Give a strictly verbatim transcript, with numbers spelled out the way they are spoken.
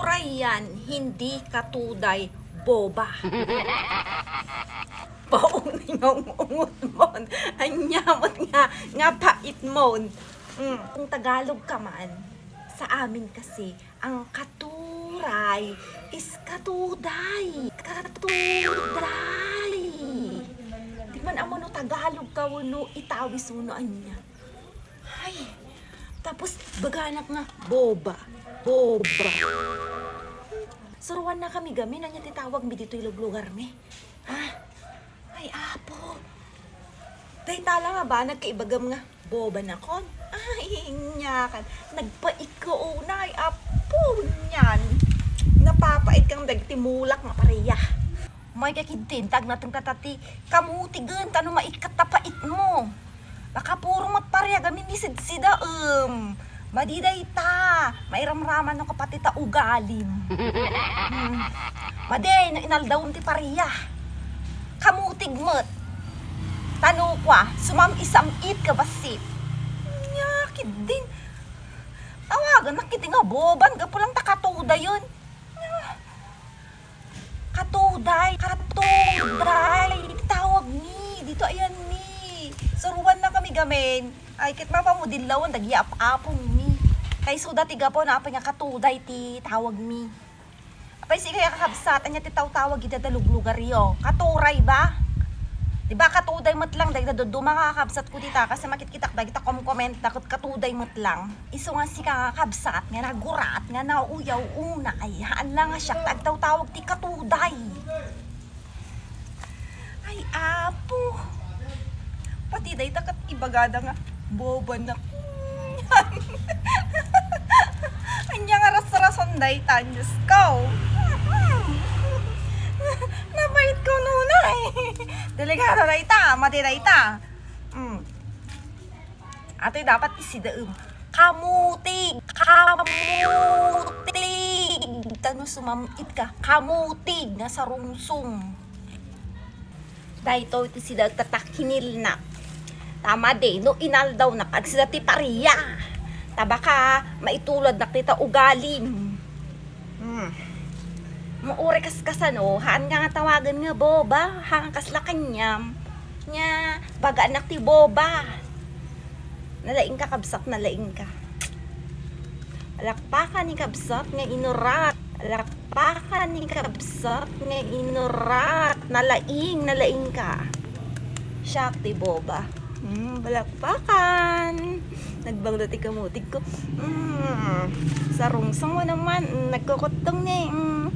Katuray yan, hindi katuday, boba. Paunay nga ungot mon. Anya met nga, nga pait mon. Mm. Kung Tagalog ka man, sa amin kasi, ang katuray is katuday. Katuday. Di man ammo no Tagalog ka wenno Itawis wenno ania. Ay, tapos baganak nga, boba, boba. Suruan na kami gamin, ania ti tawag mi ditoy luglugar mi? Ha? Ay, apo. Dayta la nga ba, nagkaibagam nga, boba nakon? Ay, inyakan. Nagpait ka unay, apo, niyan. Napapait kang dagiti mulak nga pareya. May kakidtin, tagnateng ka ta ti kamutigen, ta no maikkat ta pait mo. Baka puro met pareya gamin ni sidsidaem. Madi dayta, mairamraman no kapati ta ugalim. Hmm. Madi, no inaldawem ti pareya. Kamutig met. Ta no kua, sumam-isam-it ka bassit. Nya, kiddin. Tawagan na kiti nga boban, gapu lang ta katudayen. Nya. Katuday, katuday, tawag mi. Dito, ayan mi. Suruan na kami gamin. Ay, ket mapamudin lawen, dagiti ap-apong mi. Kay suda ti gapu, napay nga katuday ti tawag mi. Apay, sige, kakabsat, anya ti tawtawag iti daluglugar yo? Katuray ba? Di ba, katuday met lang, dagiti dadduma nga kakabsat ko dita, kasi makitkitak, dagita kom-comment, dakot katuday met lang. Isu nga sika nga kabsat nga nagurat nga nauyaw unay, haan la nga siak ti agtawtawag ti katuday. Ay, apo. Pati dayta ket ibagada nga boba na. Anya nga ras-rason dayta, Diyos ko. Napait ko nunay. Delikado dayta, madi dayta. Mm. Atoy dapat isidaem. Kamutig! Kamutig! Ta no sumam-it ka, kamutig nga sarungsong. Daytoy ti sida tatakkinilnak. Ta madi, no inaldawnak, agsida ti pareya. Ta baka maituladnak dita ugalim. Hmm. Mo uray kas-, kasano, haan nga, nga tawagan nga boba, haan kasla kaniam. Nya, baganak ti boba. Nalaing ka, kabsat, nalaing ka. Palakpakan ni kabsat nga inurat. Palakpakan ni kabsat nga inurat. Nalaing, nalaing ka. Siak ti boba. Hmm, palakpakan. Nagbanglo ti kamutig ko. Mm, sarungsong mo naman. Mm, nagkukuttong ni. Mm.